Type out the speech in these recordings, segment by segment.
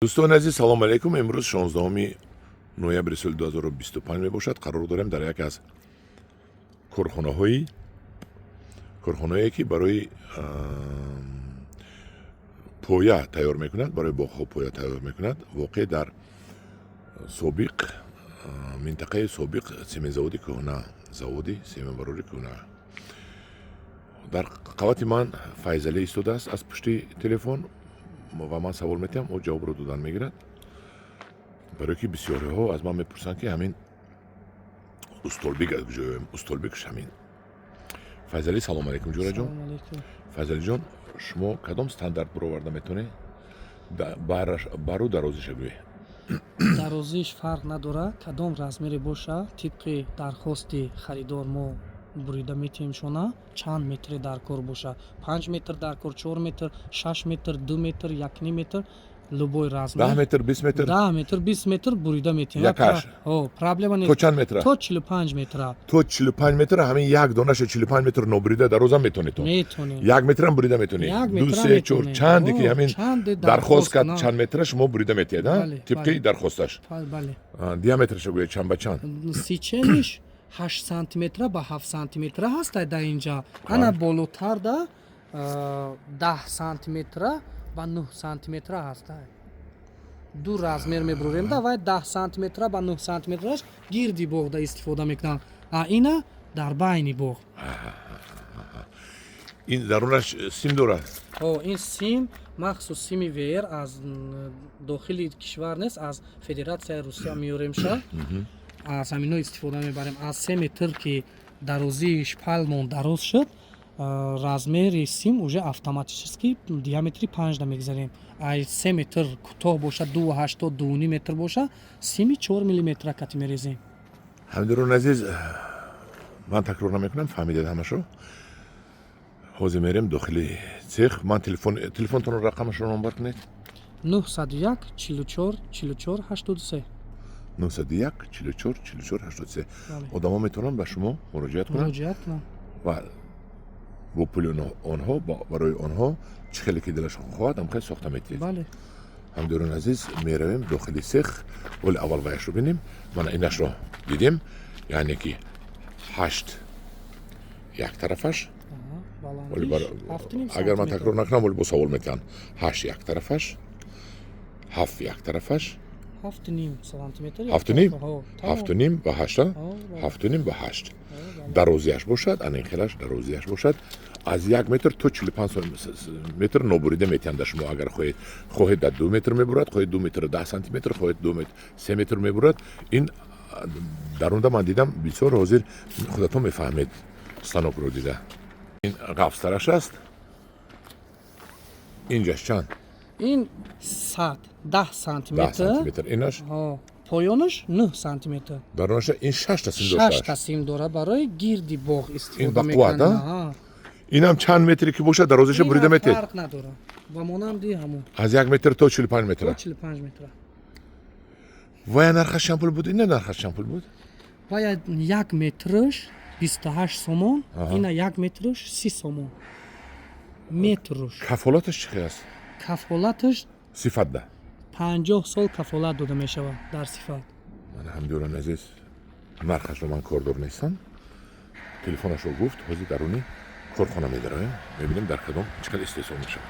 Дӯстони азиз, салому алайкум. Имрӯз 16 ноябри соли 2025 мебошад. Қарор дорем дар яке аз корхонаҳое, ки барои поя тайёр мекунад, барои боғҳо поя тайёр мекунад, воқеъ дар собиқ минтақаи собиқ сементзаводи кӯҳна, заводи сементбарори кӯҳна. Дар қавати ман Файзалӣ истодааст аз пушти телефон ва ман савол метиҳам, ӯ ҷавобро додан мегирад, барое ки бисёриҳо аз ман мепурсанд, ки ҳамин устолбик аз куҷоем. Устолбикш ҳамин Файзалӣ. Салому алайкум, ҷӯраҷон. Файзалиҷон, шумо кадом стандарт бароварда метавонед? Бару дарозиша гӯе. Дарозиш фарқ надорад, кадом размере боша, тибқи дархости харидор мо бурида метиҳем шона. Чанд метре дар кор боша: 5 метр дар кор, 4 метр, 6 метр, 2 метр, 1,5 метр, любой размер. 10 метр, 20 метр. 10 метр, 20 метр бурида метиҳем. Якаш? Проблема То нест. чанд метра? То 45 метра. То 45 метра. Ҳамин як донаша 45 метр нобурида дарозам метавонед то? Метонем. 1 метрам бурида метавонед? Як Ду, метрам се, чор, метавонем. чанде ки О, ҳамин чанде дархост дархост кард, кунад. чанд метра шумо бурида метиҳед, а? Бале, Тибқи бале. дархосташ. Бале. Диаметраша гӯед, чанд ба чанд? Сечениш 8 сантиметра ба 7 сантиметра ҳаста дар инҷа. Ана болотарда 10 сантиметра ба 9 сантиметра ҳаста. Ду размер мебурем да. Вай 10 сантиметра ба 9 сантиметраш гирди боғда истифода мекунанд, а ина дар байни боғ. Ин дарунаш сим дорад? О, ин сим, махсус сими ВР, аз дохили кишвар нест, аз Федератсияи Русия меёремша. Аз ҳамино истифода мебарем. Аз 3 метр ки дарозии шпалмон дароз шуд, размери сим уже автоматически диаметри 5 да мегзарем. Ай 3 метр кӯтоҳ бошад, 2,80, 2,5 метр боша, сими 4 миллиметра кати мерезем. Ҳамдирони азиз, ман такрор намекунам, фаҳмидед ҳамашо. Ҳозир мерем дохили цех. Ман телефонтонро, рақамашро номбар кунед. 901 44 44 83. 901 44 44 83. Одамо метавонанд ба шумо муроҷиат кунанд? Муроҷиат кунанд. Ва бо пули онҳо барои онҳо чӣ хеле ки дилашон хоҳад, ҳамхел сохта метиҳед? Бале. Ҳамдиёрони азиз, меравем дохили цех. Оли аввал ваяшро бинем. Мана инашро дидем, яъне ки 8 як тарафаш. Агар ман такрор накунам, оли бо савол метиҳанд. 8 як тарафаш, 7 як тарафаш. 7,5, 7,5 ба 8-а, 7,5 ба 8 дарозиаш бошад. Ана ин хелаш дарозиаш бошад, аз 1 метр то 45 метр нобурида метиҳанд да шумо. Агар хоҳед, хоҳед дар 2 метр мебурад, хоҳед 2 метр 10 сантиметр, хоҳед 2 метр 3 метр мебурад. Ин дарунда ман дидам бисёр. Ҳозир худатон мефаҳмед станокро дида. Ин ғафстараш аст. Инҷаш чанд? Ин сад даҳ сантиметр. Инаш? Поёнаш 9 сантиметр. Дарунаша ин шашта сим. Шашта сим дорад, барои гирди боғ истифода. Мекунанд. Инам чанд метре ки бошад, дарозаша бурида метед? Фарқ надорад, ба монанди ҳамон. Аз 1 метр то 45 метра. То 45 метра. Вая нархаш чанд пул буд? Ина нархаш чанд пул буд? Вая 1 метрш 28 сомон, ина 1 метрш 30 сомон метруш. Кафолаташ чӣ хел аст? Кафолаташ? Сифатда. 50 сол кафолат дода мешавад дар сифат. Мана, ҳамдиёрони азиз, нархашро ман кордор нестам, телефонашро гуфт. Ҳозир даруни корхона медароем, мебинем, дар кадом чӣ қадр истеҳсол мешавад.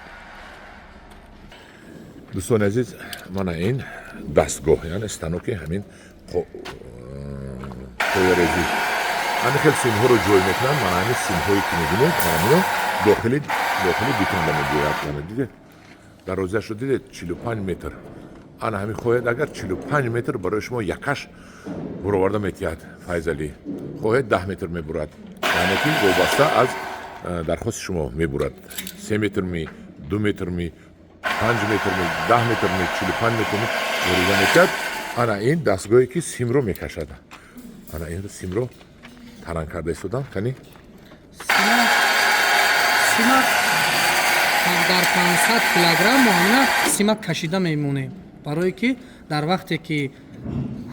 Дӯстони азиз, мана ин дастгоҳ, яъне станоки ҳамин поярезӣ. Ҳамин хел симҳоро ҷой мекунанд. Мана ҳамин симҳое ки мебинед, манамино дохили бетонда мебиёяд. Мана, дидед, дарозиашро дидед, 45 метр. Ана ҳамин хоҳед агар, 45 метр барои шумо якаш буроварда метиҳад Файзалӣ. Хоҳед, 10 метр мебурад, яъне ки вобаста аз дархости шумо мебурад: 3 метр ми, 2 метр ми, 5 метр ми, 10 метр ми, 45 метр ми бурида метиҳад. Ана ин дастгоҳе ки симро мекашад. Ана ин симро таранг карда истодам. Кани. Сима дар 500 килограмм мо ҳамина сима кашида мемонем, барое ки дар вақте ки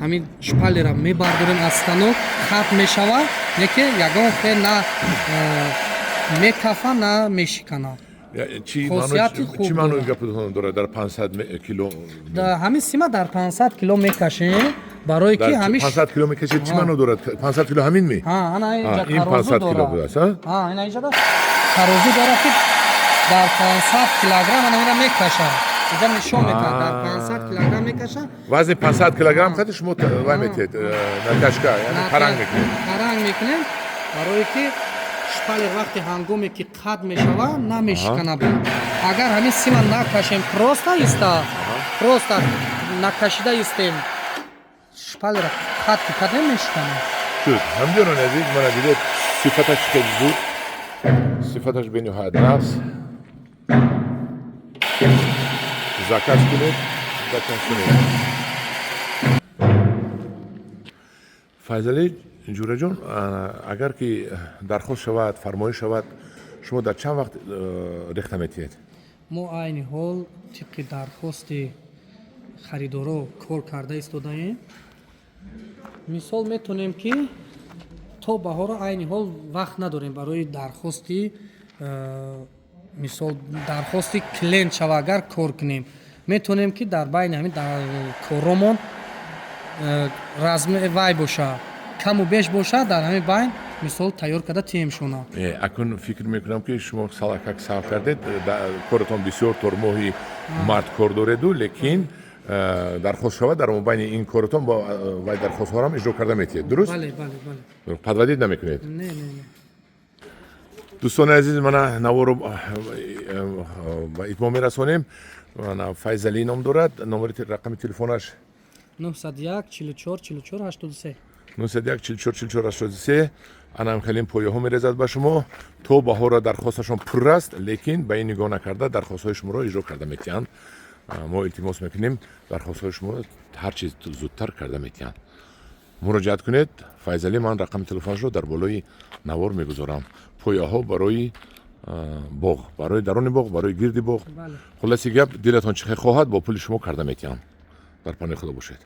ҳамин шпалера мебардорем аз станок, хат мешавад, не ки ягон хел на мекафа, на мешикана. Чӣ маънои гапатон дорад дар 500 кило? Ҳамин сима дар 500 кило мекашем, барое ки ҳамин 500 кило мекашед, чӣ маъно дорад? 500 кило ҳамин ми? Ин 500 кило будааст, а? Ина инҷа тарозу дорад, ки дар 500 килограмм ана ина мекашад. Инҷа нишон медиҳад, дар 500 килограмм мекашад. Вазни 500 килограмм қади шумо вай метиҳед, натяжка, яъне таранг мекунед. Таранг мекунем, барое ки шпалер вақти ҳангоме ки қад мешавад, намешиканад. Агар ҳамин сима накашем, просто иста, просто накашида истем, шпалера қад ки кардем, мешиканад. Шуд. Ҳамдиёрони азиз, мана дидед, сифаташ чӣ хел буд, сифаташ бениҳоят нағз. Заказ кунед, заказ кунед. Файзалӣ Ҷураҷон, агар ки дархост шавад, фармоиш шавад, шумо дар чанд вақт рехта метиҳед? Мо айни ҳол тибқи дархости харидоро кор карда истодаем. Мисол, метонем ки то баҳоро айни ҳол вақт надорем барои дархости, мисол, дархости клиент шава, агар кор кунем, метонем ки дар байни ҳамин коромон разме вай боша, каму беш бошад, дар ҳамин байн, мисол, тайёр карда тиемшона. Акун фикр мекунам, ки шумо салакак сабр кардед, коратон бисёр, то моҳи март кор дореду, лекин дархост шавад, дар мобайни ин коратон бо вай дархостҳоро ҳам иҷро карда метиҳед, дуруст? Бале. Подводить намекунед? Не. Дӯстони азиз, мана наворо ба итмом мерасонем. Мана Файзалӣ ном дорад, номери рақами телефонаш 901 44 44 83. 901 44 44 83. Анам хеле пояҳо мерезад ба шумо. То баҳора дархосташон пур аст, лекин ба ин нигоҳ накарда, дархостҳои шуморо иҷро карда метиҳанд. Мо илтимос мекунем, дархостҳои шуморо ҳар чиз зудтар карда метиҳанд. Муроҷиат кунед Файзалӣ, ман рақами телефонашро дар болои навор мегузорам. Пояҳо барои боғ, барои даруни боғ, барои гирди боғ, хулоси гап, дилатон чӣ хоҳад, бо пули шумо карда метиҳам. Дар паноҳи Худо бошед.